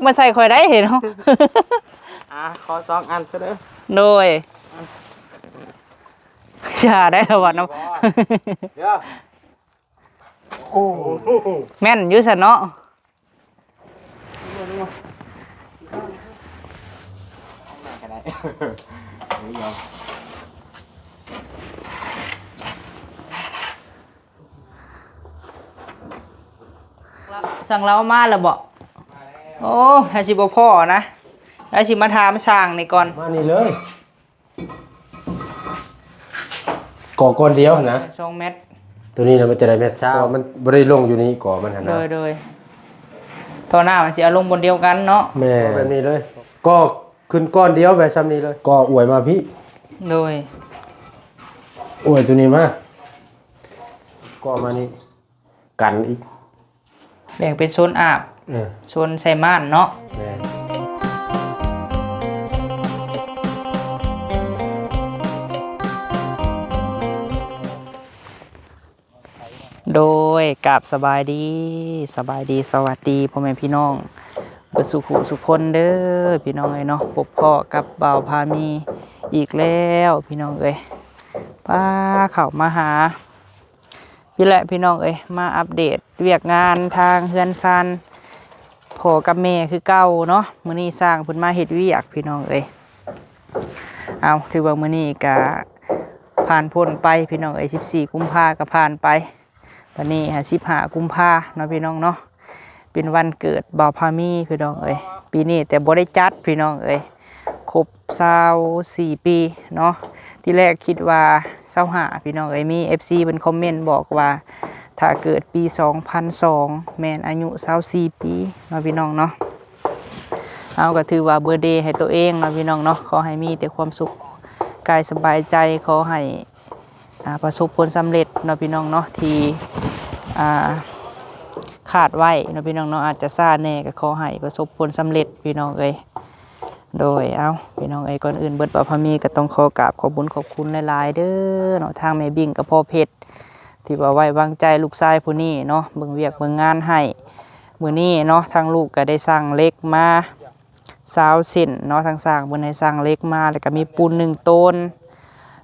ມາໃສ່ຂ້ອຍໄດ້ເນາະ. ອ່າ ຂໍສອງອັນຊະເດີ. ໂດຍ ຢ່າໄດ້ລະຫວັດນຳ. ເດີ ໂອ້ ແມ່ນຢູ່ຊັ້ນເນາະ. ສັ່ງລາວມາແລ້ວເບາະ? ໂອ້ ໃຫ້ຊິບໍ່ພໍ້ນະ ໃຫ້ຊິມາຖາມຊ່າງນີ້ກ່ອນ. ມານີ້ເລີຍ. ກໍ່ກ້ອນດຽວຫັ້ນນະ ສອງແມັດ. ໂຕນີ້ນະມັນຈະໄດ້ແມັດຊາວ ເພາະວ່າມັນບໍ່ໄດ້ລົງຢູ່ນີ້ ກໍ່ມັນຫັ້ນນະ. ໂດຍ ໂດຍ ທໍ່ນ້ຳມັນຊິເອົາລົງບ່ອນດຽວກັນເນາະ. ແມ່ນ ເອົາແບບນີ້ເລີຍ ກໍ່ຂຶ້ນກ້ອນດຽວແບບຊ່ຳນີ້ເລີຍ ກໍ່ອວຍມາພີ້. ໂດຍ ອວຍໂຕນີ້ມາ ກໍ່ມານີ້ ກັນອີກ ແບ່ງເປັນໂຊນອາບ ເອີ ໂຊນໃສ່ມ່ານເນາະ. ແມ່ນ ໂດຍ ກາບສະບາຍດີ ສະບາຍດີ ສະຫວັດດີພໍ່ແມ່ພີ່ນ້ອງເບິດສູ່ຜູ້ສູ່ຄົນເດີ ພີ່ນ້ອງເອີຍເນາະ. ພົບພໍ້ກັບບ່າວພາມີອີກແລ້ວ ພີ່ນ້ອງເອີຍ. ປ້າ ເຂົ້າມາຫາ ນີ້ແຫຼະພີ່ນ້ອງເອີຍ ມາອັບເດດວຽກງານທາງເຮືອນຊານພໍ່ກັບແມ່ຄືເກົ່າເນາະ. ມື້ນີ້ຊ່າງເພິ່ນມາເຮັດວຽກພີ່ນ້ອງເອີຍ. ເອົາ ຖືວ່າມື້ນີ້ກະຜ່ານພົ້ນໄປພີ່ນ້ອງເອີຍ ສິບສີ່ກຸມພາກະຜ່ານໄປ ບັດນີ້ຫາສິບຫ້າກຸມພາເນາະ ພີ່ນ້ອງເນາະ. ເປັນວັນເກີດບ່າວພາມີພີ່ນ້ອງເອີຍ ປີນີ້ແຕ່ບໍ່ໄດ້ຈັດພີ່ນ້ອງເອີຍ ຄົບຊາວສີ່ປີເນາະ. ທີແລກຄິດວ່າຊາວຫ້າພີ່ນ້ອງເອີຍ ມີເອັຟຊີເພິ່ນຄອມເມັນບອກວ່າ ຖ້າເກີດປີສອງພັນສອງ ແມ່ນອາຍຸຊາວສີ່ປີເນາະ ພີ່ນ້ອງເນາະ. ເຮົາກໍຖືວ່າເບີເດໃຫ້ໂຕເອງເນາະ ພີ່ນ້ອງເນາະ. ຂໍໃຫ້ມີແຕ່ຄວາມສຸກກາຍສະບາຍໃຈ ຂໍໃຫ້ ອ່າ ປະສົບຜົນສຳເລັດເນາະ ພີ່ນ້ອງເນາະ ທີ່ ອ່າ ຄາດໄວ້ເນາະ ພີ່ນ້ອງເນາະ. ອາດຈະຊ້າແດ່ ກໍຂໍໃຫ້ປະສົບຜົນສຳເລັດ ພີ່ນ້ອງເອີຍ. ໂດຍ ເອົ້າ ພີ່ນ້ອງເອີຍ ກ່ອນອື່ນເບິດ ບ່າວພາມີກໍຕ້ອງຂໍກາບຂອບບຸນຂອບຄຸນຫຼາຍໆເດີເນາະ ທາງແມ່ບິ້ງກັບພໍ່ເພັດ ທີ່ວ່າໄວ້ວາງໃຈລູກຊາຍຜູ້ນີ້ເນາະ ເບິ່ງວຽກເບິ່ງງານໃຫ້. ມື້ນີ້ເນາະ ທາງລູກກໍໄດ້ສັ່ງເຫຼັກມາ ຊາວເສັ້ນເນາະ ທາງຊ່າງເພິ່ນໃຫ້ສັ່ງເຫຼັກມາ ແລ້ວກໍມີປູນໜຶ່ງໂຕນ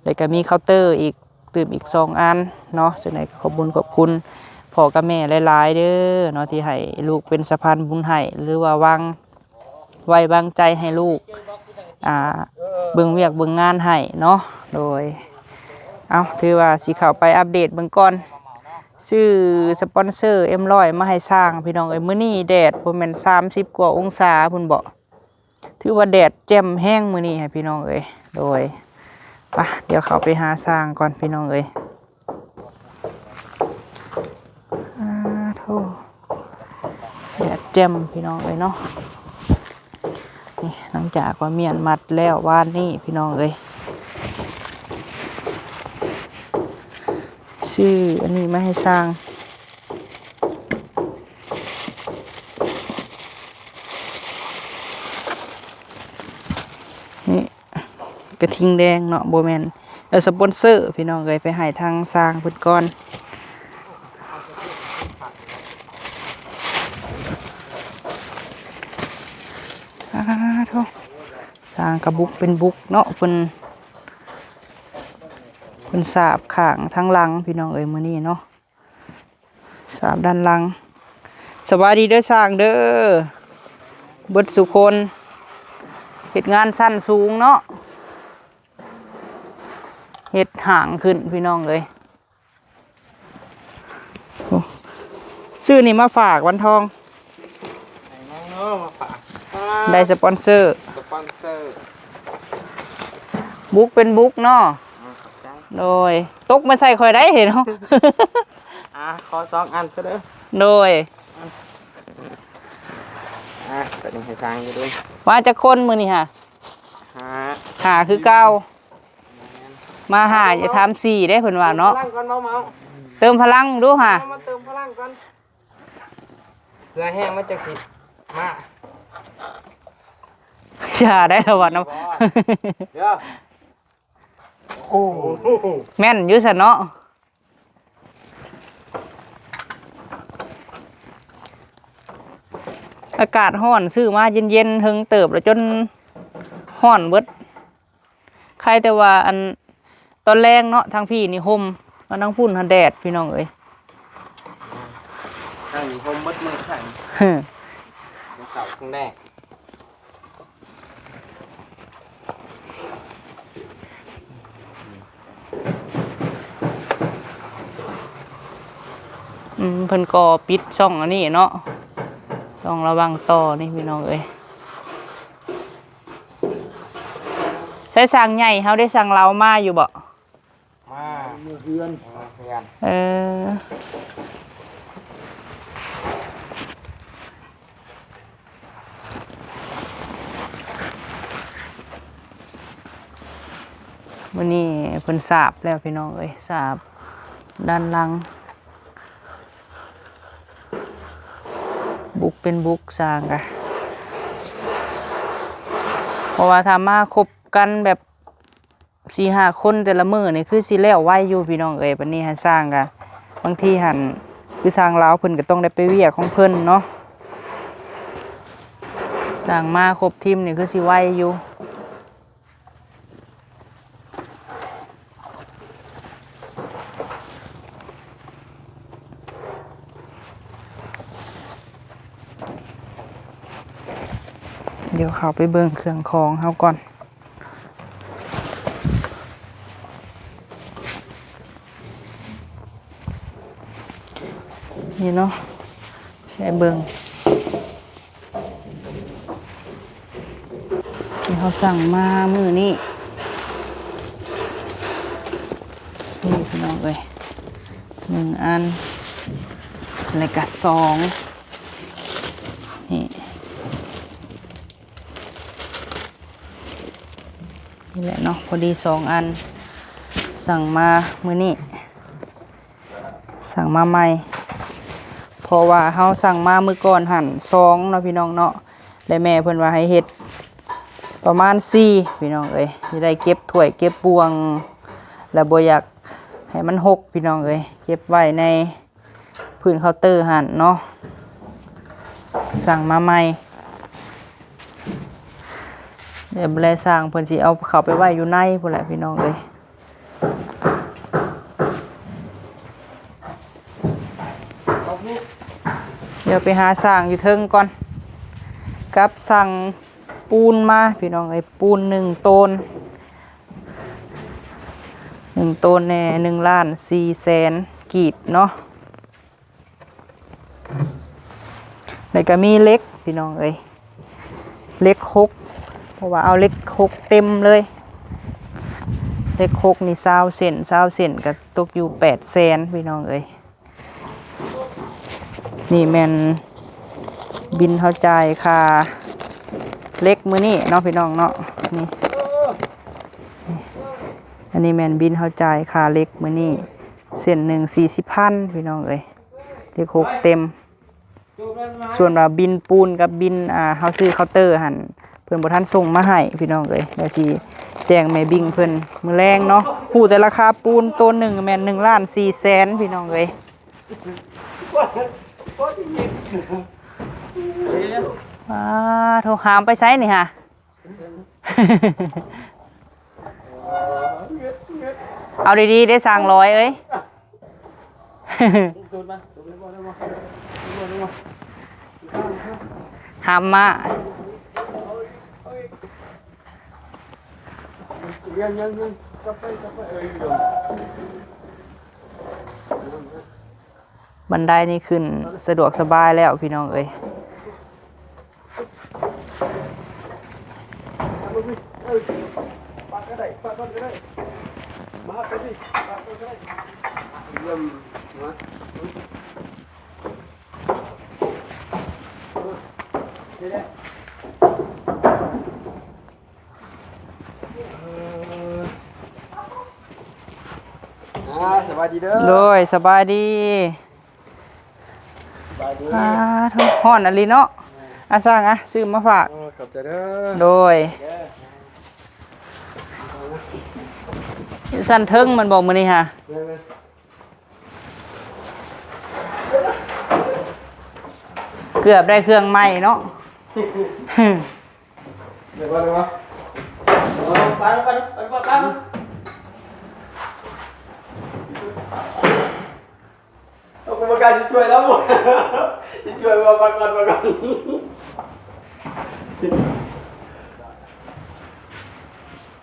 ແລ້ວກໍມີເຄົາເຕີອີກ ຕື່ມອີກສອງອັນເນາະ. ຈັ່ງໃດກໍຂອບບຸນຂອບຄຸນພໍ່ກັບແມ່ຫຼາຍໆເດີເນາະ ທີ່ໃຫ້ລູກເປັນສະພານບຸນໃຫ້ ຫຼືວ່າວາງ ໄວ້ວາງໃຈໃຫ້ລູກ ອ່າ ເບິ່ງວຽກເບິ່ງງານໃຫ້ເນາະ. ໂດຍ ເອົ້າ ຖືວ່າຊິເຂົ້າໄປອັບເດດເບິ່ງກ່ອນ. ຊື້ສະປອນເຊີເອັມຮ້ອຍມາໃຫ້ຊ່າງ ພີ່ນ້ອງເອີຍ. ມື້ນີ້ແດດບໍ່ແມ່ນສາມສິບກວ່າອົງສາພຸ້ນເບາະ? ຖືວ່າແດດແຈ່ມແຮງມື້ນີ້ ພີ່ນ້ອງເອີຍ. ໂດຍ ປະ ດຽວເຂົ້າໄປຫາຊ່າງກ່ອນ ພີ່ນ້ອງເອີຍ. ອາໂທ ແດດແຈ່ມ ພີ່ນ້ອງເອີຍເນາະ. ນີ້ ຫຼັງຈາກວ່າມ້ຽນມັດແລ້ວວານນີ້ ພີ່ນ້ອງເອີຍ ຊື້ອັນນີ້ມາໃຫ້ຊ່າງ. ນີ້ ກະທິງແດງເນາະ ບໍ່ແມ່ນ ເອີ ສະປອນເຊີ ພີ່ນ້ອງເອີຍ ໄປໃຫ້ທາງຊ່າງເພິ່ນກ່ອນ. ອາໂທ ຊ່າງກະບຸກເປັນບຸກເນາະ ເພິ່ນ ເພິ່ນສາບຂ້າງທາງຫຼັງ ພີ່ນ້ອງເອີຍ ມື້ນີ້ເນາະ. ສາບດ້ານຫຼັງ. ສະບາຍດີເດີຊ່າງເດີ ເບິດສູ່ຄົນ ເຮັດງານຊັ້ນສູງເນາະ ເຮັດຫ້າງຂຶ້ນ ພີ່ນ້ອງເອີຍ. ໂອ້ ຊື້ນີ້ມາຝາກວັນທອງ. ໄດ້ຫຍັງເນາະມາຝາກ? ໄດ້ສະປອນເຊີ ສະປອນເຊີ ບຸກເປັນບຸກເນາະ. ອືມ ຂອບໃຈ. ໂດຍ ຕົກມາໃສ່ຂ້ອຍໄດ້ເນາະ. ອ່າ ຂໍສອງອັນຊະເດີ. ໂດຍ ອ່າ ຕົວນີ້ໃຫ້ຊ່າງຢູ່ເດີ. ມາຈັກຄົນມື້ນີ້ຫະ? ຫ້າ ຫ້າຄືເກົ່າ. ແມ່ນ ມາຫ້າ ຢ່າຖາມສີ່ເດ້ ເພິ່ນວ່າເນາະ. ເຕີມພະລັງກ່ອນ ເບົາເມົາ ເຕີມພະລັງດູຫາ ມາເຕີມພະລັງກ່ອນ. ເພື່ອແຮງມັນຈັກຊິມາ. ຢ່າໄດ້ລະຫວັດນຳ. ເດີ ໂອ້ ແມ່ນຢູ່ຊັ້ນເນາະ. ເ ອາກາດຮ້ອນ ຊື້ມາເຢັນໆ ເຖິງເຕີບແລ້ວ ຈົນຮ້ອນເບິດ. ໃຄແຕ່ວ່າອັນຕອນແລງເນາະ ທາງພີ້ນີ້ຮົ່ມ ແລ້ວທາງພຸ້ນຫັ້ນແດດ ພີ່ນ້ອງເອີຍ. ທາງນີ້ຮົ່ມເບິດມື້ ທາງນີ້ ເຊົ້າທາງແລງ. ອືມ ເພິ່ນກໍປິດຊ່ອງອັນນີ້ເນາະ ຕ້ອງລະວັງຕໍ່ນີ້ ພີ່ນ້ອງເອີຍ. ໃຊ້ຊ່າງໃຫຍ່ເຮົາໄດ້ ຊ່າງລາວມາຢູ່ບໍ່? ມາ ເມືອເຮືອນ ເມືອເຮືອນ ເອີ. ມື້ນີ້ເພິ່ນສາບແລ້ວ ພີ່ນ້ອງເອີຍ ສາບດ້ານຫຼັງ ບຸກເປັນບຸກ ຊ່າງກະ ເພາະວ່າຖ້າມາຄົບກັນແບບ ສີ່ຫ້າຄົນແຕ່ລະມື້ນີ້ຄືຊິແລ້ວໄວຢູ່ ພີ່ນ້ອງເອີຍ. ບັດນີ້ຫາຊ່າງກະ ບາງທີຫັ້ນ ຄືຊ່າງລາວເພິ່ນກະຕ້ອງໄດ້ໄປວຽກຂອງເພິ່ນເນາະ. ຊ່າງມາຄົບທີມນີ້ຄືຊິໄວຢູ່. ດຽວເຂົ້າໄປເບິ່ງເຄື່ອງຂອງເຮົາກ່ອນ. ນີ້ເນາະ ໃຫ້ເບິ່ງ ທີ່ເຮົາສັ່ງມາມື້ນີ້ ນີ້ພີ່ນ້ອງເອີຍ ໜຶ່ງອັນ ແລ້ວກະສອງ ນີ້. ນີ້ແຫຼະເນາະ ພໍດີສອງອັນ ສັ່ງມາມື້ນີ້ ສັ່ງມາໃໝ່ ເພາະວ່າເຮົາສັ່ງມາມື້ກ່ອນຫັ້ນສອງເນາະ ພີ່ນ້ອງເນາະ ແລະແມ່ເພິ່ນວ່າໃຫ້ເຮັດປະມານສີ່ ພີ່ນ້ອງເອີຍ ຊິໄດ້ເກັບຖ້ວຍເກັບບ່ວງ ແລະບໍ່ຢາກໃຫ້ມັນຮົກ ພີ່ນ້ອງເອີຍ ເກັບໄວ້ໃນ ພື້ນເຄົາເຕີຫັ້ນເນາະ ສັ່ງມາໃໝ່ ແລ້ວແລຊ່າງເພິ່ນຊິເອົາເຂົ້າໄປໄວ້ຢູ່ໃນພຸ້ນແຫຼະ ພີ່ນ້ອງເອີຍ. ດຽວໄປຫາຊ່າງຢູ່ເທິງກ່ອນ ກັບສັ່ງປູນມາ ພີ່ນ້ອງເອີຍ ປູນໜຶ່ງໂຕນ ໜຶ່ງໂຕນແນ່ ໜຶ່ງລ້ານສີ່ແສນກີບເນາະ ແລ້ວກະມີເຫຼັກ ພີ່ນ້ອງເອີຍ ເຫຼັກຫົກ ເພາະວ່າເອົາເຫຼັກຫົກເຕັມເລີຍ ເຫຼັກຫົກນີ້ຊາວເສັ້ນ ຊາວເສັ້ນກະຕົກຢູ່ແປດແສນ ພີ່ນ້ອງເອີຍ. ນີ້ແມ່ນບິນເຮົາຈ່າຍຄ່າເຫຼັກມື້ນີ້ເນາະ ພີ່ນ້ອງເນາະ ນີ້ ອັນນີ້ແມ່ນບິນເຮົາຈ່າຍຄ່າເຫຼັກມື້ນີ້ ເສັ້ນໜຶ່ງສີ່ສິບພັນ ພີ່ນ້ອງເອີຍ ເຫຼັກຫົກເຕັມ. ສ່ວນວ່າບິນປູນກັບບິນ ອ່າ ເຮົາຊື້ເຄົາເຕີຫັ້ນ ເພິ່ນບໍ່ທັນສົ່ງມາໃຫ້ ພີ່ນ້ອງເອີຍ ດຽວຊິແຈ້ງແມ່ບິງເພິ່ນມື້ແລງເນາະ. ຮູ້ແຕ່ລາຄາປູນໂຕນໜຶ່ງແມ່ນໜຶ່ງລ້ານສີ່ແສນ ພີ່ນ້ອງເອີຍ. ອ້າ ໂທຫາມໄປໃສນີ້ຫາ? ເອົາດີໆ ໄດ້ຊ່າງລອຍເອີຍ ຫາມມາ. ບັນໄດນີ້ຂຶ້ນສະດວກສະບາຍແລ້ວ ພີ່ນ້ອງເອີຍ. ອ່າ ສະບາຍດີເດີ. ໂດຍ ສະບາຍດີ. ສະບາຍດີ. ອ່າ ໂທ້ ຮ້ອນອີ່ຫຼີເນາະ. ອາ ຊ່າງ ອາ ຊື້ມາຝາກ. ໂອ້ ຂອບໃຈເດີ. ໂດຍ. ຢູ່ຊັ້ນເທິງແມ່ນບໍ່ມື້ນີ້ຫາ? ແມ່ນໆ. ເກືອບໄດ້ເຄື່ອງໃໝ່ເນາະ. ເດີວ່າ ເດີວ່າ ໄປ ໄປ ໄປ ໄປ ໄປ. ເອົາ ກູບໍ່ກ້າຊິຊ່ວຍແລ້ວ ຊິຊ່ວຍວ່າ ມາກ່ອນ ມາກ່ອນ.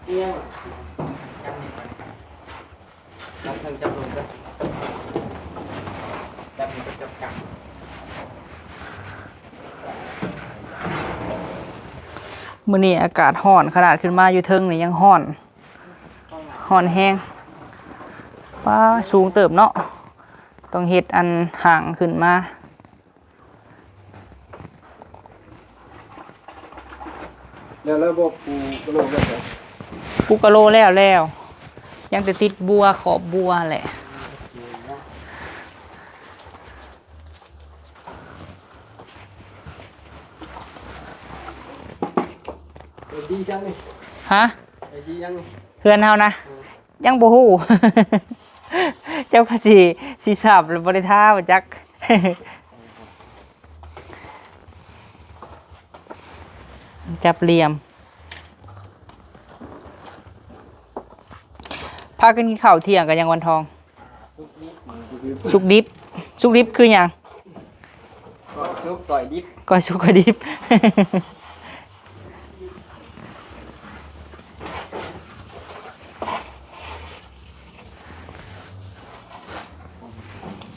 ອີຫຍັງ? ຈັບເທິງຈັບລົງເດີ ຈັບນີ້ກັບຈັບກາງ. ມື້ນີ້ອາກາດຮ້ອນຂະໜາດ, ຂຶ້ນມາຢູ່ເທິງນີ້ຍັງຮ້ອນ, ຮ້ອນແຮງ. ປ້າ ສູງເຕີບເນາະ, ຕ້ອງເຮັດອັນຫາງຂຶ້ນມາ. ແລ້ວ ແລ້ວບໍ່ ປູກະໂລແລ້ວບໍ່? ປູກະໂລແລ້ວແລ້ວ, ຍັງແຕ່ຕິດບົວ ຂອບບົວແຫຼະ. ໄອດີຫຍັງນີ້? ຮະ? ໄອດີຫຍັງນີ້? ເຮືອນເຮົານະ? ເອີ ຍັງບໍ່ຮູ້. ເຈົ້າກໍຊິ ຊິຊາບແລ້ວ ບໍ່ໄດ້ທາບໍ່ຈັກ. ຈັບຫຼ່ຽມ. ພາກັນກິນເຂົ້າທ່ຽງກັນຫຍັງ ວັນທອງ? ສຸກດິບ ສຸກດິບ ສຸກດິບຄືຫຍັງ? ກ້ອຍສຸກ ກ້ອຍດິບ ກ້ອຍສຸກ ກ້ອຍດິບ.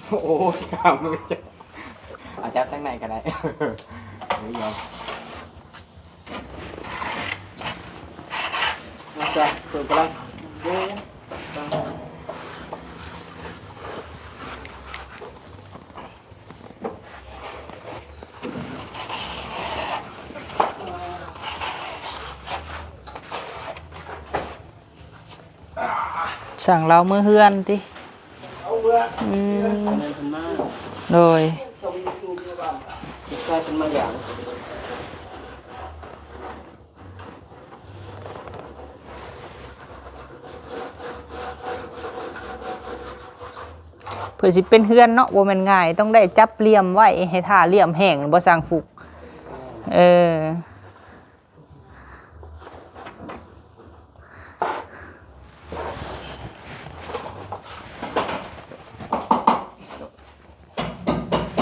ໂອ້ຍ ຂ້າມືຈັບ ອາ ຈັບທາງໃນກໍໄດ້. ມາຈ້ະ ເປີດກຳລັງ. ສັ່ງລາວເມືອເຮືອນຕິ? ອືມ ໂດຍ. ເພື່ອຊິເປັນເຮືອນເນາະ ບໍ່ແມ່ນງ່າຍ, ຕ້ອງໄດ້ຈັບຫຼ່ຽມໄວ້ ໃຫ້ຖ້າຫຼ່ຽມແຫ້ງ ບໍ່ຊ່າງຟຸກ. ເອີ.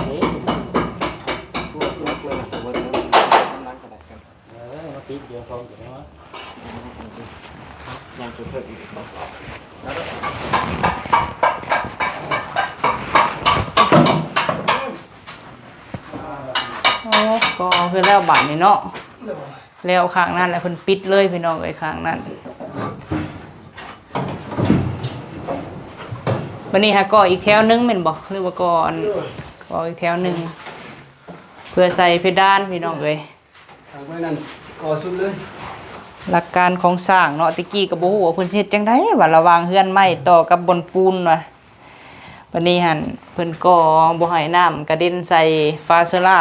ເອີ ມາຕິດດຽວສອງຕົວເນາະ ຍັງຕົວເພີ່ມອີກ. ໂອ້ ກໍຄືແລ້ວບາດນີ້ເນາະ. ແລ້ວຂ້າງນັ້ນແຫຼະ ເພິ່ນປິດເລີຍພີ່ນ້ອງເອີຍ ຂ້າງນັ້ນ. ບັດນີ້ຫາກໍ່ອີກແຖວໜຶ່ງແມ່ນບໍ່ ຫຼືວ່າກໍ່ອັນ ກໍ່ອີກແຖວໜຶ່ງ ເພື່ອໃສ່ເພດານພີ່ນ້ອງເອີຍ. ທາງໄປນັ້ນກໍ່ສຸດເລີຍ. ຫຼັກການຂອງຊ່າງເນາະ ແຕ່ກີ້ກໍບໍ່ຮູ້ວ່າເພິ່ນຊິເຮັດຈັ່ງໃດ ວ່າລະຫວ່າງເຮືອນໄມ້ຕໍ່ກັບບ່ອນປູນວ່າ. ບັດນີ້ຫັ້ນເພິ່ນກໍບໍ່ໃຫ້ນ້ຳກະເດັນໃສ່ຝາເຊີລາ.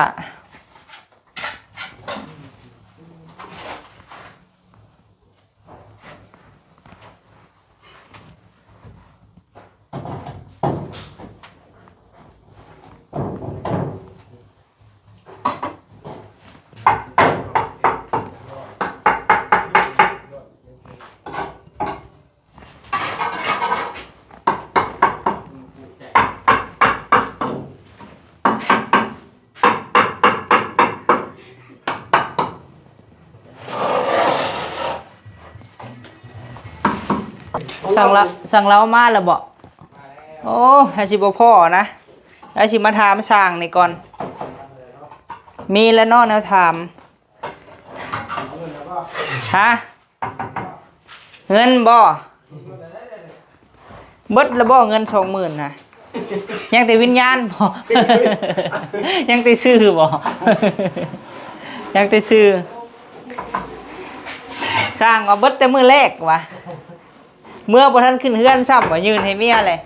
ສັ່ງລາ ສັ່ງລາວມາແລ້ວບໍ່? ໂອ້ ໃຫ້ຊິບໍ່ພໍ້ນະ ໃຫ້ຊິມາຖາມຊ່າງນີ້ກ່ອນ. ມີແລ້ວເນາະແນວຖາມ. ຮະ? ເງິນບໍ່? ເບິດແລ້ວບໍ່ເງິນສອງໝື່ນນະ? ຍັງແຕ່ວິນຍານບໍ່? ຍັງແຕ່ຊື່ບໍ່? ຍັງແຕ່ຊື່. ຊ່າງວ່າເບິດແຕ່ມື້ແລກວ່າ ເມື່ອບໍ່ທັນຂຶ້ນເຮືອນຊ້ຳວ່າ ຍື່ນໃຫ້ເມຍແຫຼະ.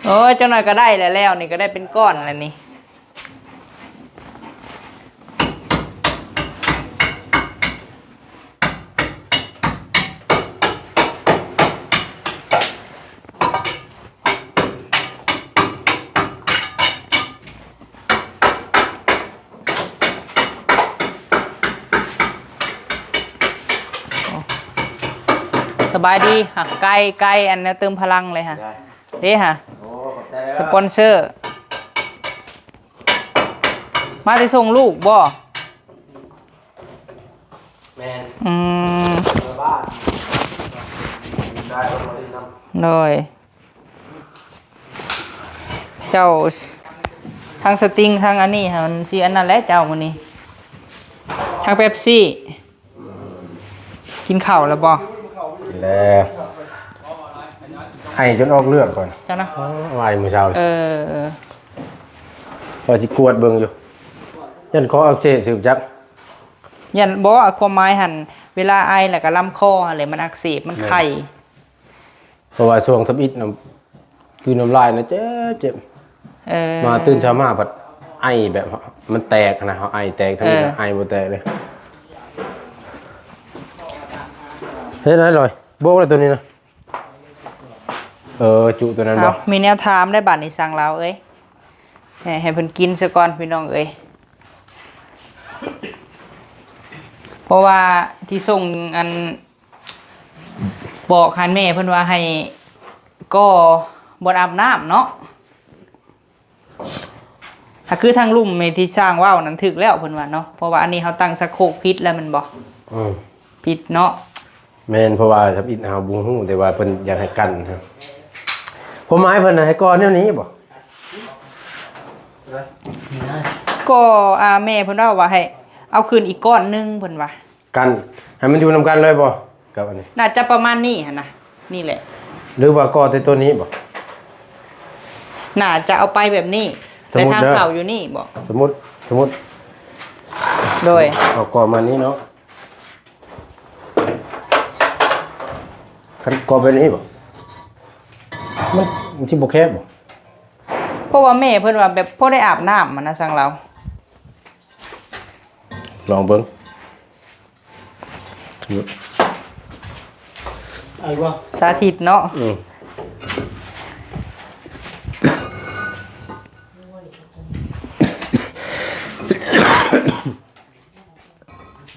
ໂອ້ຍ ຈັກໜ້ອຍກໍໄດ້ແຫຼະ ແລ້ວນີ້ກໍໄດ້ເປັນກ້ອນແລ້ວນີ້. ເ ສະບາຍດີ ຫາ ໄກ່ ໄກ່ ອັນແນວເຕີມພະລັງເລີຍຫາ ໄດ້ ເດ້ຫາ ໂອ້ ຂອບໃຈເດີ ສະປອນເຊີ ມາແຕ່ສົ່ງລູກບໍ່? ແມ່ນ ອືມ ເມືອບ້ານ ໄດ້ບໍ່ໄດ້ນຳ ໂດຍ ເຈົ້າ ທັງສະຕິງ ທັງອັນນີ້ຫາ ມັນຊິອັນນັ້ນແຫຼະເຈົ້າມື້ນີ້ ທັງເປັບຊີ ກິນເຂົ້າແລ້ວບໍ່? ກິນແລ້ວ ໄອຈົນອອກເລືອດກ່ອນ ເຈົ້ານະ ເອີ ໄອມື້ເຊົ້າ ເອີ ວ່າຊິກວດເບິ່ງຢູ່ ຢ້ານຄໍອັກເສບຊື່ຈັກ ຢ້ານບໍ່ ຄວາມໝາຍຫັ້ນ ເວລາໄອແລ້ວກໍລຳຄໍຫັ້ນແຫຼະ ມັນອັກເສບ ມັນໄຂ້ ແມ່ນ ເພາະວ່າຊ່ວງທຳອິດນະ ຄືນ້ຳລາຍນະເຈັບ ເຈັບ ເອີ ມາຕື່ນເຊົ້າມາພັດໄອແບບມັນແຕກນະ ເຮົາໄອແຕກ ທຳອິດ ເອີ ໄອບໍ່ແຕກເລີຍ ເຮັດໄດ້ລອຍ ໂບກແລ້ວໂຕນີ້ນະ ເອີ ຈຸໂຕນັ້ນບໍ່? ເອົ້າ ມີແນວຖາມໄດ້ບາດນີ້ ຊ່າງລາວເອີຍ ໃຫ້ ໃຫ້ເພິ່ນກິນຊະກ່ອນພີ່ນ້ອງເອີຍ ເພາະວ່າທີ່ສົ່ງອັນ ບອກຫັ້ນແມ່ເພິ່ນວ່າໃຫ້ກໍ່ບ່ອນອາບນ້ຳເນາະ ຫາຄືທາງລຸ່ມແມ່ທີ່ຊ່າງເວົ້ານັ້ນຖືກແລ້ວເພິ່ນວ່າເນາະ ເພາະວ່າອັນນີ້ເຮົາຕັ້ງຊັກໂຄກຜິດແລ້ວແມ່ນບໍ່? ອືມ ຜິດເນາະ ແມ່ນ ເພາະວ່າທຳອິດເຮົາບໍ່ຮູ້ ແຕ່ວ່າເພິ່ນຢາກໃຫ້ກັນ ຄວາມໝາຍເພິ່ນໃຫ້ກໍ່ແນວນີ້ບໍ່? ກໍ ອ່າ ແມ່ເພິ່ນເວົ້າວ່າໃຫ້ເອົາຂຶ້ນອີກກ້ອນໜຶ່ງເພິ່ນວ່າ ກັນໃຫ້ມັນຢູ່ນຳກັນເລີຍບໍ່? ກັບອັນນີ້ ໜ້າຈະປະມານນີ້ຫັ້ນນະ ນີ້ແຫຼະ ຫຼືວ່າກໍ່ແຕ່ໂຕນີ້ບໍ່? ໜ້າຈະເອົາໄປແບບນີ້ ສະມຸດເດີ ແລະທາງເຂົ້າຢູ່ນີ້ບໍ່? ສະມຸດ ສະມຸດ ໂດຍ ເອົາກໍ່ມານີ້ເນາະ ຄັນກໍ່ແບບນີ້ບໍ່? ມັນ ມັນຊິບໍ່ແຄບບໍ່? ເພາະວ່າແມ່ເພິ່ນວ່າແບບພໍໄດ້ອາບນ້ຳຫັ້ນນະ ຊ່າງລາວ ລອງເບິ່ງ ສາທິດເນາະ ອືມ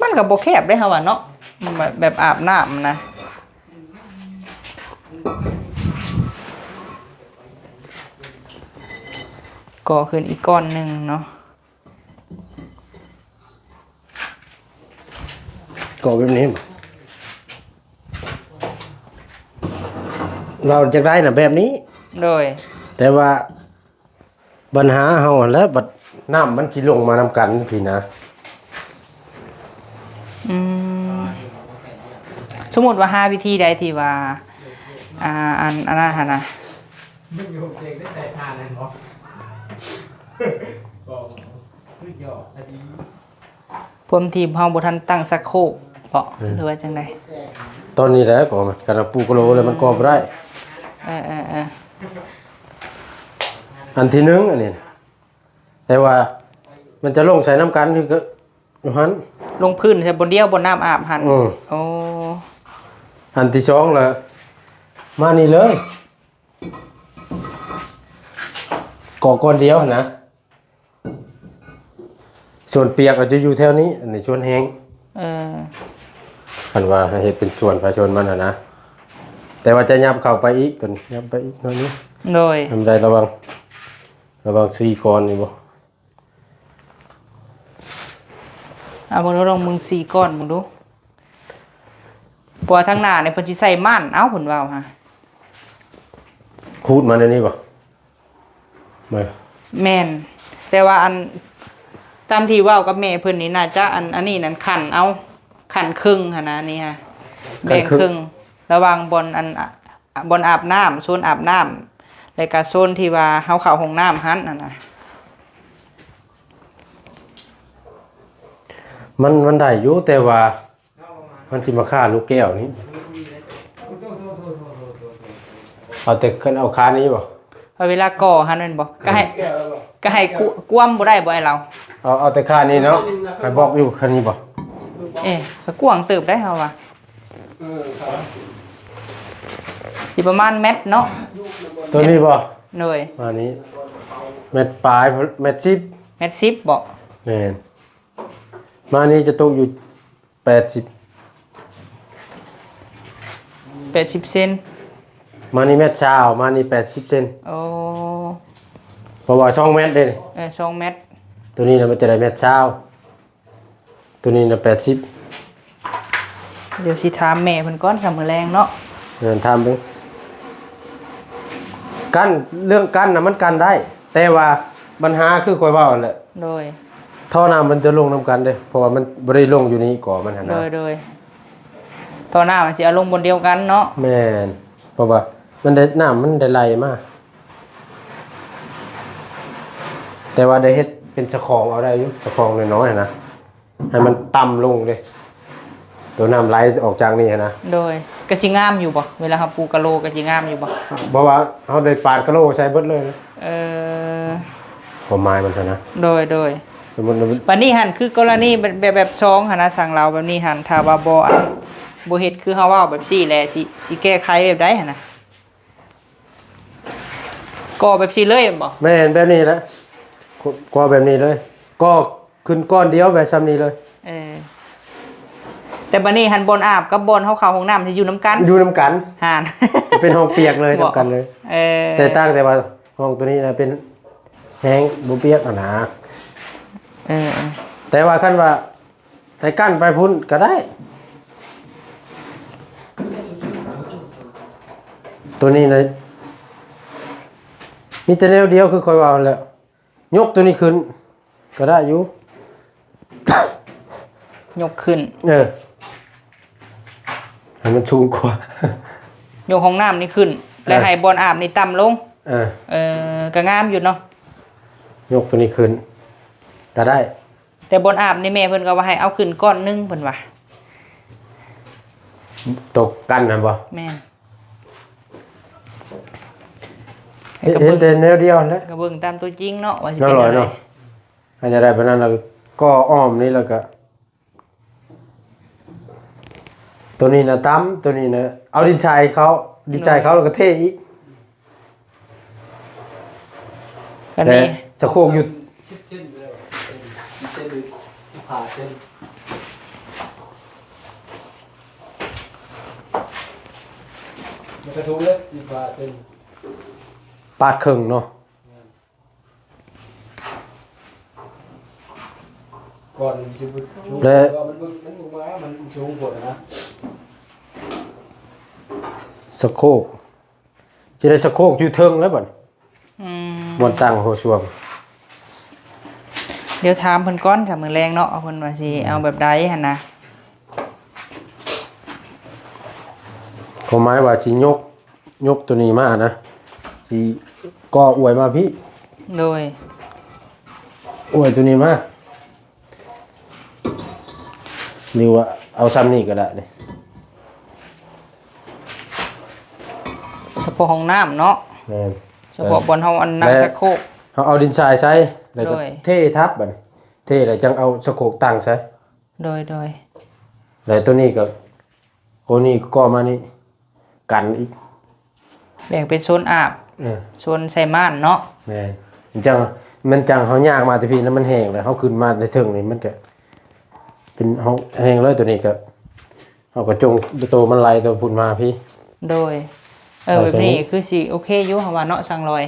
ມັນກໍບໍ່ແຄບເດ້ເຮົາວ່າເນາະ ແບບ ແບບອາບນ້ຳນະ ກໍຂຶ້ນອີກກ້ອນໜຶ່ງເນາະ ກໍແບບນີ້ ເຮົາຢາກໄດ້ນະແບບນີ້ ໂດຍ ແຕ່ວ່າບັນຫາເຮົາຫັ້ນແຫຼະ ບັດນ້ຳມັນຊິລົງມານຳກັນພີ້ນະ ອືມ ສົມມຸດວ່າຫາວິທີໃດທີ່ວ່າ ອ່າ ອັນ ອັນນັ້ນຫັ້ນນະ ພວມທີ່ເຮົາບໍ່ທັນຕັ້ງຊັກໂຄກເບາະ ເອີ ຫຼືວ່າຈັ່ງໃດ? ຕອນນີ້ແຫຼະກໍມັນ ຄັນເອົາປູກະໂຫຼແລ້ວມັນກໍບໍ່ໄດ້ ເອີ ເອີ ເອີ ອັນທີໜຶ່ງອັນນີ້ນະ ແຕ່ວ່າມັນຈະລົງໃສ່ນຳກັນຄື ຢູ່ຫັ້ນ ລົງພື້ນໃສ່ບ່ອນດຽວ ບ່ອນນ້ຳອາບຫັ້ນ ອືມ ໂອ້ ອັນທີສອງລະ ມານີ້ເລີຍ ກໍກ້ອນດຽວຫັ້ນນະ ສ່ວນປຽກອາດຈະຢູ່ແຖວນີ້ ອັນນີ້ສ່ວນແຫ້ງ ເອີ ຄັນວ່າໃຫ້ເຮັດເປັນສ່ວນໃຜສ່ວນມັນຫັ້ນນະ ແຕ່ວ່າຈະຫຍັບເຂົ້າໄປອີກ ຕົວນີ້ຫຍັບໄປອີກໜ້ອຍໜຶ່ງ ໂດຍ ໃຫ້ມັນໄດ້ລະຫວ່າງ ລະຫວ່າງສີ່ກ້ອນນີ້ບໍ່ ເອົາເບິ່ງດູ ລອງເບິ່ງສີ່ກ້ອນເບິ່ງດູ ເພາະວ່າທາງໜ້ານີ້ເພິ່ນຊິໃສ່ມ່ານ ເອົ້າ ເພິ່ນເວົ້າຫາ ຂູດມາແນວນີ້ບໍ່? ແມ່ນ ແມ່ນ ແຕ່ວ່າອັນ ຕາມທີ່ເວົ້າກັບແມ່ເພິ່ນນີ້ ໜ້າຈະອັນ ອັນນີ້ນັ້ນ ຂັ້ນເອົາ ຂັ້ນເຄິ່ງຫັ້ນນະ ນີ້ຫະ ແບ່ງເຄິ່ງ ລະຫວ່າງບ່ອນອັນ ອາ ບ່ອນອາບນ້ຳ ໂຊນອາບນ້ຳ ແລະກະໂຊນທີ່ວ່າເຮົາເຂົ້າຫ້ອງນ້ຳຫັ້ນຫັ້ນນະ ມັນ ມັນໄດ້ຢູ່ ແຕ່ວ່າມັນຊິມາຄາລູກແກ້ວນີ້ ເອົາແຕ່ ຄັນເອົາຄານີ້ບໍ່? ເວລາກໍ່ຫັ້ນແມ່ນບໍ່? ກະໃຫ້ ກະໃຫ້ກວມບໍ່ໄດ້ບໍ່ ອ້າຍລາວ? ເອົາ ເອົາແຕ່ຄານີ້ເນາະ ໃຫ້ບອກຢູ່ຄານີ້ບໍ່? ເອີ ກະກວ້າງເຕີບໄດ໋ເຮົາວ່າ ເອີ ຊິປະມານແມັດເນາະ ໂຕນີ້ບໍ່? ໂດຍ ມານີ້ ແມັດປາຍ ແມັດສິບ ແມັດສິບບໍ່? ແມ່ນ ມານີ້ຈະຕົກຢູ່ ແປດສິບ ອືມ ແປດສິບເຊັນ ມານີ້ແມັດຊາວ ມານີ້ແປດສິບເຊັນ. ໂອ້ ເພາະວ່າສອງແມັດເດ້ນີ້ ເອີ ສອງແມັດ. ໂຕນີ້ນະມັນຈະໄດ້ແມັດຊາວ ໂຕນີ້ນະແປດສິບ. ດຽວຊິຖາມແມ່ເພິ່ນກ່ອນ ຊະມື້ແລງເນາະ. ເອີ ຖາມເບິ່ງ ກັ້ນ ເລື່ອງກັ້ນນະມັນກັ້ນໄດ້ ແຕ່ວ່າບັນຫາຄືຂ້ອຍເວົ້າຫັ້ນແຫຼະ. ໂດຍ ທໍ່ນ້ຳມັນຈະລົງນຳກັນເດ້ ເພາະວ່າມັນບໍ່ໄດ້ລົງຢູ່ນີ້ກໍມັນຫັ້ນນະ. ໂດຍ ໂດຍ ທໍ່ນ້ຳມັນຊິເອົາລົງບ່ອນດຽວກັນເນາະ. ແມ່ນ ເພາະວ່າມັນໄດ້ ນ້ຳມັນໄດ້ໄຫຼມາ ແຕ່ວ່າໄດ້ເຮັດເປັນສະຄອງເອົາໄດ້ຢູ່ ສະຄອງນ້ອຍໆຫັ້ນນະ ໃຫ້ມັນຕ່ຳລົງເດ້ ໂຕນ້ຳໄຫຼອອກຈາກນີ້ຫັ້ນນະ. ໂດຍ ກະຊິງາມຢູ່ບໍ່ ເວລາເຮົາປູກະໂລກະຊິງາມຢູ່ບໍ່? ບໍ່ວ່າເຮົາໄດ້ປາດກະໂລໃສ່ເບິດເລີຍນະ. ເອີ ຄວາມໝາຍມັນຫັ້ນນະ. ໂດຍ ໂດຍ ສົມມຸດວ່າ ບາດນີ້ຫັ້ນ ຄືກໍລະນີແບບ ແບບ ແບບຊອງຫັ້ນນະ ສັງລາວແບບນີ້ຫັ້ນ ຖ້າວ່າບໍ່ ອັນ ບໍ່ເຮັດຄືເຮົາເວົ້າແບບຊີ້ແຫຼະ ຊິ ຊິແກ້ໄຂແບບໃດຫັ້ນນະ? ກໍ່ແບບຊີ້ເລີຍແມ່ນບໍ່? ແມ່ນ ແບບນີ້ແຫຼະ ກໍ່ແບບນີ້ເລີຍ ກໍ່ຂຶ້ນກ້ອນດຽວແບບຊ່ຳນີ້ເລີຍ. ເອີ ແຕ່ບາດນີ້ຫັ້ນ ບ່ອນອາບກັບບ່ອນເຮົາເຂົ້າຫ້ອງນ້ຳຊິຢູ່ນຳກັນ ຢູ່ນຳກັນ ຫັ້ນ ຈະເປັນຫ້ອງປຽກເລີຍ ບໍ່ ນຳກັນເລີຍ. ເອີ ແຕ່ຕ່າງແຕ່ວ່າຫ້ອງໂຕນີ້ນະເປັນແຫ້ງ ບໍ່ປຽກຫັ້ນນະ. ເອີ ເອີ ແຕ່ວ່າຄັນວ່າ ໃຫ້ກັ້ນໄປພຸ້ນກໍໄດ້ ໂຕນີ້ນະ ມີແຕ່ແນວດຽວຄືຂ້ອຍເວົ້າຫັ້ນແຫຼະ ຍົກໂຕນີ້ຂຶ້ນກໍໄດ້ຢູ່ ຍົກຂຶ້ນ ເອີ ໃຫ້ມັນສູງກວ່າ ຍົກຫ້ອງນ້ຳນີ້ຂຶ້ນ ເອີ ແລ້ວໃຫ້ບ່ອນອາບນີ້ຕ່ຳລົງ. ເອີ ເອີ ກໍງາມຢູ່ເນາະ ຍົກໂຕນີ້ຂຶ້ນກໍໄດ້. ແຕ່ບ່ອນອາບນີ້ແມ່ເພິ່ນກໍວ່າໃຫ້ເອົາຂຶ້ນກ້ອນໜຶ່ງເພິ່ນວ່າ ຕົກກັນຫັ້ນບໍ່? ແມ່ນ ເຫັນແຕ່ແນວດຽວຫັ້ນແຫຼະ ກໍເບິ່ງຕາມຕົວຈິງເນາະ ວ່າຊິເປັນແນວໃດເນາະ. ອັນຈະໄດ້ປານນັ້ນແລ້ວກໍອ້ອມນີ້ ແລ້ວກໍ ໂຕນີ້ນະຕ່ຳ ໂຕນີ້ນະ ເອົາດິນຊາຍເຂົ້າ ດິນຊາຍເຂົ້າແລ້ວກໍເທອີກ. ອັນນີ້ ແລະ ສະໂຄກຢູ່ ສິບເຊັນໄປແລ້ວ ເຊັນ ສິບເຊັນ ຫ້າເຊັນ ມັນກະທຸງເລີຍ ສິບຫ້າເຊັນ ປາດເຄິ່ງເນາະ. ແມ່ນ ກ່ອນມັນຊິບໍ່ສູງ ແລະ ມັນບໍ່ ມັນບໍ່ວ່າ ມັນສູງໂພດນະ ສະໂຄກ ຊິໄດ້ສະໂຄກຢູ່ເທິງແລ້ວບັດນີ້ ອືມ ບ່ອນຕັ້ງໂຖສ້ວມ. ດຽວຖາມເພິ່ນກ່ອນ ຖ້າມື້ແລງເນາະ ເພິ່ນວ່າຊິເອົາແບບໃດຫັ້ນນະ. ຄວາມໝາຍວ່າຊິຍົກ ຍົກໂຕນີ້ມານະ ຊິກໍ່ອວຍມາພີ້ ໂດຍ ອວຍໂຕນີ້ມາ ຫຼືວ່າເອົາຊ່ຳນີ້ກໍໄດ້ນີ້ ສະເພາະຫ້ອງນ້ຳເນາະ. ແມ່ນ ສະເພາະບ່ອນເຮົາອັນ ແລະ ນ້ຳສະໂຄກ ເຮົາເອົາດິນຊາຍໃສ່ ແລ້ວກໍ ໂດຍ ເທທັບ ບັດນີ້ ເທແລ້ວຈັ່ງເອົາສະໂຄກຕັ້ງໃສ່. ໂດຍ ໂດຍ ແລ້ວໂຕນີ້ກໍ ໂຕນີ້ກໍກໍ່ມານີ້ ກັນອີກ ແບ່ງເປັນໂຊນອາບ ເອີ ໂຊນໃສ່ມ່ານເນາະ. ແມ່ນ ມັນຈັ່ງ ມັນຈັ່ງເຮົາຍ່າງມາແຕ່ພີ້ນະ ມັນແຫ້ງແລ້ວ ເຮົາຂຶ້ນມາແຕ່ເທິງນີ້ ມັນກະເປັນຫ້ອງແຫ້ງເລີຍ. ໂຕນີ້ກະ ເຮົາກະຈົ່ງໂຕມັນໄຫຼໂຕພຸ້ນມາພີ້. ໂດຍ ເອີ ແບບນີ້ຄືຊິໂອເຄຢູ່ ເຮົາວ່າເນາະ ຊ່າງລອຍ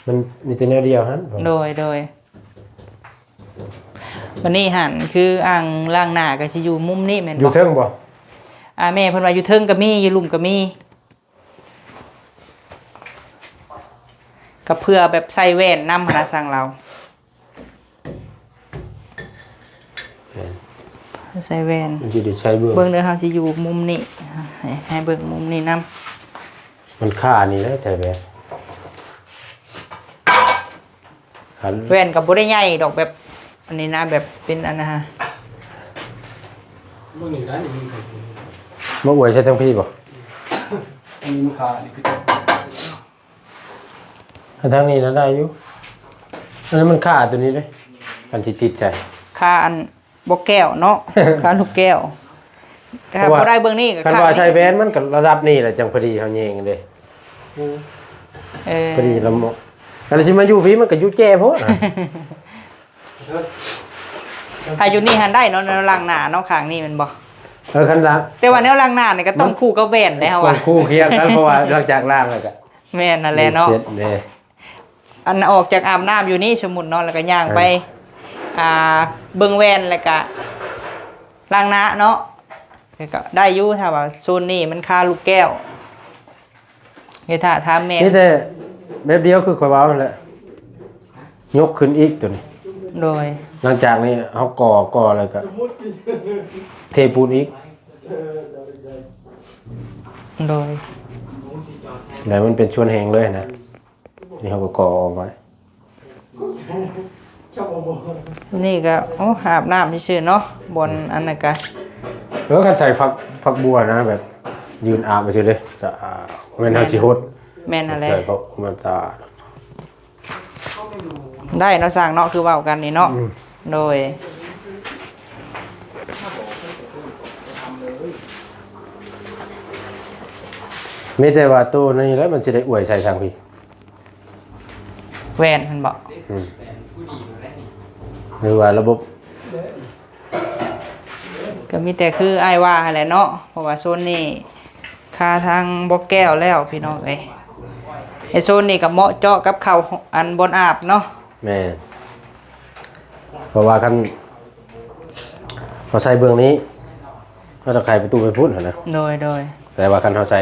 ມັນມີແຕ່ແນວດຽວຫັ້ນ. ໂດຍ ໂດຍ ບາດນີ້ຫັ້ນ ຄືອ່າງລ້າງໜ້າກໍຊິຢູ່ມຸມນີ້ແມ່ນບໍ່? ຢູ່ເທິງບໍ່? ອ່າ ແມ່ເພິ່ນວ່າຢູ່ເທິງກໍມີ ຢູ່ລຸ່ມກໍມີ ກໍເພື່ອແບບໃສ່ແວ່ນນຳຫັ້ນນະ ຊ່າງລາວ ໃສ່ແວ່ນ ມັນຊິໄດ້ໃສ່ເບິ່ງ ເບິ່ງເດີ ເຮົາຊິຢູ່ມຸມນີ້ ໃຫ້ ໃຫ້ເບິ່ງມຸມນີ້ນຳ ມັນຄານີ້ແຫຼະ ໃສ່ແວ່ນ ຄັນ ແວ່ນກໍບໍ່ໄດ້ໃຫຍ່ດອກ ແບບອັນນີ້ນະ ແບບເປັນອັນນະ ເບິ່ງນີ້ໄດ້ ມາອວຍໃສ່ທາງພີ້ບໍ່? ອັນນີ້ມັນຄາ ອັນນີ້ຄື ອັນທາງນີ້ນະໄດ້ຢູ່ ອັນນັ້ນມັນຄາຕົວນີ້ເດ້ ອັນທີ່ຕິດໃສ່ ຄາອັນ ບໍ່ແກ້ວເນາະ ຄາລູກແກ້ວ ຖ້າບໍ່ໄດ້ເບິ່ງນີ້ກໍ ຄັນວ່າໃສ່ແວ່ນມັນກໍລະດັບນີ້ແຫຼະ ຈັ່ງພໍດີເຮົາແຍງເດ້ ເອີ ພໍດີລະເໝາະ. ຄັນຊິມາຢູ່ພີ້ມັນກໍຢູ່ແຈ້ໂພດ ຖ້າຢູ່ນີ້ຫັ້ນໄດ້ເນາະ ແນວລ້າງໜ້າເນາະ ຂ້າງນີ້ແມ່ນບໍ່? ເອີ ຄັນລະ ແຕ່ວ່າແນວລ້າງໜ້ານີ້ກໍຕ້ອງ ມັນ ຄູ່ກັບແວ່ນແຫຼະ ເຮົາວ່າ ຕ້ອງຄູ່ຄຽງກັນ ເພາະວ່າຫຼັງຈາກລ້າງແລ້ວກໍ ແມ່ນຫັ້ນແຫຼະເນາະ ມີເຊັດເດ້ ອັນອອກຈາກອາບນ້ຳຢູ່ນີ້ ສົມມຸດເນາະ ແລ້ວກໍຍ່າງໄປ ເອີ ອ່າ ເບິ່ງແວ່ນ ແລ້ວກໍລ້າງໜ້າເນາະ ແລ້ວກໍໄດ້ຢູ່ ຖ້າວ່າໂຊນນີ້ມັນຄາລູກແກ້ວ ເຮັດຖ້າຖາມແມ່ ມີແຕ່ແບບດຽວຄືຂ້ອຍເວົ້າຫັ້ນແຫຼະ ຍົກຂຶ້ນອີກໂຕນີ້ ໂດຍ ຫຼັງຈາກນີ້ເຮົາກໍ່ ກໍ່ແລ້ວກໍເທປູນອີກ ໂດຍ ແລ້ວມັນເປັນສ່ວນແຫ້ງເລີຍນະ ນີ້ເຮົາກໍກໍ່ອອກໄວ້ ນີ້ກໍ ໂອ້ ອາບນ້ຳຊື່ໆເນາະ ບ່ອນ ອືມ ອັນນັ້ນກະ ເອີ ຄັນໃສ່ຝັກ ຝັກບົວນະ ແບບຢືນອາບຊື່ເດ້ ຈະ ແມ່ນເຮົາຊິຫົດ ແມ່ນຫັ້ນແຫຼະ ໃສ່ເພາະມັນສະອາດ ໄດ້ເນາະ ຊ່າງເນາະ ຄືເວົ້າກັນນີ້ເນາະ ອືມ ໂດຍ ມີແຕ່ວ່າໂຕນີ້ແຫຼະ ມັນຊິໄດ້ອວຍໃສ່ທາງພີ້ ແວ່ນຫັ້ນບໍ? ອືມ ຫຼືວ່າລະບົບ ກໍມີແຕ່ຄືອ້າຍວ່າຫັ້ນແຫຼະເນາະ ເພາະວ່າໂຊນນີ້ຄາທາງບໍ່ແກ້ວແລ້ວພີ່ນ້ອງເອີຍ ໄອ້ໂຊນນີ້ກໍເໝາະເຈາະກັບເຂົ້າ ອັນ ບ່ອນອາບເນາະ. ແມ່ນ ເພາະວ່າຄັນເຮົາໃສ່ເບື້ອງນີ້ ເຮົາຕ້ອງໄຂປະຕູໄປພຸ້ນຫັ້ນນະ. ໂດຍ ໂດຍ ແຕ່ວ່າຄັນເຮົາໃສ່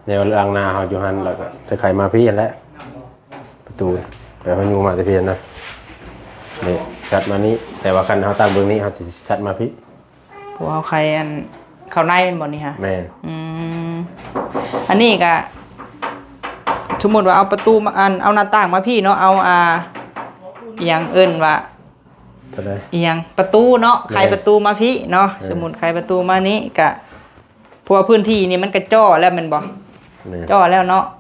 ແນວລ້າງໜ້າເຮົາຢູ່ຫັ້ນ ແລ້ວກໍໄດ້ໄຂມາພີ້ຫັ້ນແຫຼະ ປະຕູ ແຕ່ເຮົາຍູ້ມາແຕ່ພີ້ຫັ້ນນະ ນີ້ຊັດມານີ້ ແຕ່ວ່າຄັນເຮົາຕັ້ງເບື້ອງນີ້ ເຮົາຊິຊັດມາພີ້ ເພາະເຮົາໄຂອັນເຂົ້າໃນແມ່ນບໍ່ນີ້ຫະ? ແມ່ນ ອືມ ອັນນີ້ກະ ສົມມຸດວ່າເອົາປະຕູມາ ອັນ ເອົາໜ້າຕ່າງມາພີ້ເນາະ ເອົາ ອ່າ ອີ່ຫຍັງເອີ້ນວ່າ ເທົ່າໃດ ອີ່ຫຍັງ ປະຕູເນາະ ແມ່ນ ໄຂປະຕູມາພີ້ເນາະ ເອີ ສົມມຸດໄຂປະຕູມານີ້ກະ ເພາະວ່າພື້ນທີ່ນີ້ມັນກະຈໍ້ແລ້ວແມ່ນບໍ່? ແມ່ນ ຈໍ້ແລ້ວເນາະ ຈໍ້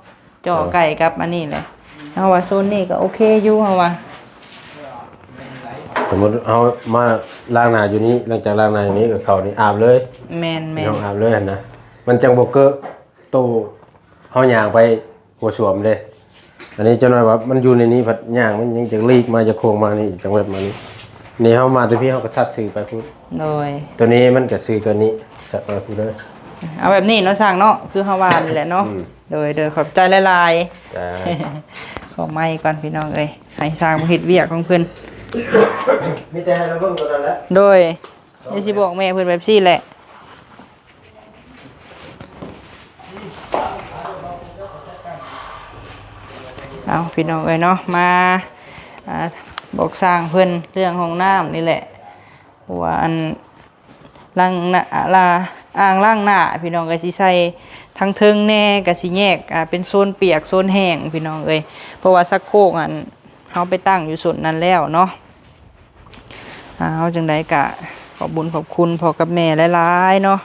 ເຈົ້າ ໃກ້ກັບອັນນີ້ແຫຼະ ເຮົາວ່າໂຊນນີ້ກໍໂອເຄຢູ່ ເຮົາວ່າ ສົມມຸດເຮົາມາລ້າງໜ້າຢູ່ນີ້ ຫຼັງຈາກລ້າງໜ້າຢູ່ນີ້ກໍເຂົ້ານີ້ອາບເລີຍ ແມ່ນໆ ເຮົາອາບເລີຍຫັ້ນນະ ມັນຈັ່ງບໍ່ເກີະໂຕເຮົາຍ່າງໄປ ຫົວສວມເດ້ ອັນນີ້ຈັກໜ້ອຍວ່າມັນຢູ່ໃນນີ້ພັດຍ່າງມັນຍັງຈະຫຼີກມາຈະໂຄ້ງມານີ້ ຈັງແວບມານີ້ ນີ້ເຮົາມາແຕ່ພີ້ເຮົາກໍຊັດຊື່ໄປພຸ້ນ ໂດຍ ໂຕນີ້ມັນກໍຊື່ໂຕນີ້ ຊັດໄປພຸ້ນເດີ ເອົາແບບນີ້ເນາະຊ່າງເນາະ ຄືເຮົາວ່ານີ້ແຫຼະເນາະ ອືມ ໂດຍ ໂດຍ ຂອບໃຈຫຼາຍໆ ຈ້າ ຂໍໄມກ່ອນພີ່ນ້ອງເອີຍ ໃຫ້ຊ່າງເພິ່ນເຮັດວຽກຂອງເພິ່ນ ມີແຕ່ໃຫ້ລາວເບິ່ງຕົວນັ້ນແຫຼະ ໂດຍ ດຽວຊິບອກແມ່ເພິ່ນແບບຊີ້ແຫຼະ. ເອົາ ພີ່ນ້ອງເອີຍເນາະ ມາ ອ່າ ບອກຊ່າງເພິ່ນເລື່ອງຫ້ອງນ້ຳນີ້ແຫຼະ ເພາະວ່າອັນ ລ້າງໜ້າ ອ່າ ອ່າງລ້າງໜ້າ ພີ່ນ້ອງເອີຍ ຊິໃສ່ທາງເທິງແດ່ ກໍຊິແຍກ ອ່າ ເປັນໂຊນປຽກໂຊນແຫ້ງ ພີ່ນ້ອງເອີຍ ເພາະວ່າຊັກໂຄກຫັ້ນ ເຮົາໄປຕັ້ງຢູ່ໂຊນນັ້ນແລ້ວເນາະ. ເອົາ ຈັ່ງໃດກະຂອບບຸນຂອບຄຸນພໍ່ກັບແມ່ຫຼາຍໆເນາະ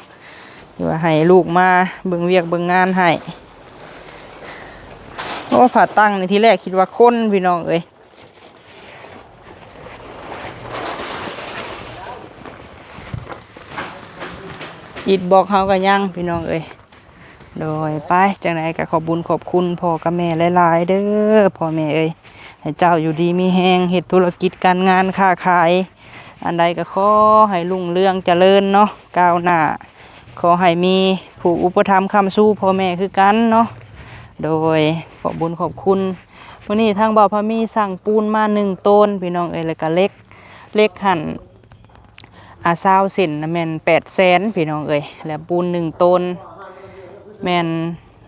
ທີ່ວ່າໃຫ້ລູກມາເບິ່ງວຽກເບິ່ງງານໃຫ້. ໂອ້ ຜາຕັ້ງນີ້ທີແລກຄິດວ່າຄົນ ພີ່ນ້ອງເອີຍ ອິດບລັອກເຮົາກໍຍັງ ພີ່ນ້ອງເອີຍ. ໂດຍ ໄປ ຈັ່ງໃດກໍຂອບບຸນຂອບຄຸນພໍ່ກັບແມ່ຫຼາຍໆເດີ ພໍ່ແມ່ເອີຍ ໃຫ້ເຈົ້າຢູ່ດີມີແຮງ ເຮັດທຸລະກິດການງານຄ້າຂາຍ ອັນໃດກໍຂໍໃຫ້ຮຸ່ງເຮືອງຈະເລີນເນາະ ກ້າວໜ້າ ຂໍໃຫ້ມີຜູ້ອຸປະຖຳຄ້ຳຊູພໍ່ແມ່ຄືກັນເນາະ. ໂດຍ ຂອບບຸນຂອບຄຸນ ມື້ນີ້ທາງບ່າວພາມີສັ່ງປູນມາໜຶ່ງໂຕນ ພີ່ນ້ອງເອີຍ ແລ້ວກໍເຫຼັກ ເຫຼັກຫັ້ນ ອ່າ ຊາວເສັ້ນນະແມ່ນແປດແສນ ພີ່ນ້ອງເອີຍ ແລະ ປູນໜຶ່ງໂຕນແມ່ນ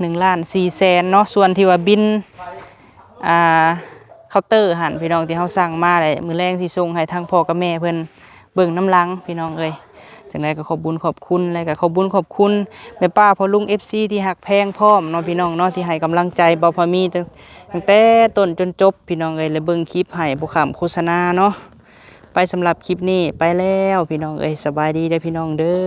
ໜຶ່ງລ້ານສີ່ແສນເນາະ. ສ່ວນທີ່ວ່າບິນ ອ່າ ເຄົາເຕີຫັ້ນ ພີ່ນ້ອງ ທີ່ເຮົາສັ່ງມາ ແລະ ມື້ແລງຊິສົ່ງໃຫ້ທາງພໍ່ກັບແມ່ເພິ່ນເບິ່ງນຳຫຼັງ ພີ່ນ້ອງເອີຍ. ຈັ່ງໃດກໍຂອບບຸນຂອບຄຸນ ແລະ ກໍຂອບບຸນຂອບຄຸນແມ່ປ້າພໍ່ລຸງ ເອັຟຊີ ທີ່ຮັກແພງພ້ອມເນາະ ພີ່ນ້ອງເນາະ ທີ່ໃຫ້ກຳລັງໃຈບ່າວພາມີ ຕັ້ງແຕ່ຕົ້ນຈົນຈົບ ພີ່ນ້ອງເອີຍ ແລະ ເບິ່ງຄລິບໃຫ້ບໍ່ຂ້າມໂຄສະນາເນາະ. ໄປ ສຳລັບຄລິບນີ້ໄປແລ້ວ ພີ່ນ້ອງເອີຍ ສະບາຍດີເດີ ພີ່ນ້ອງເດີ.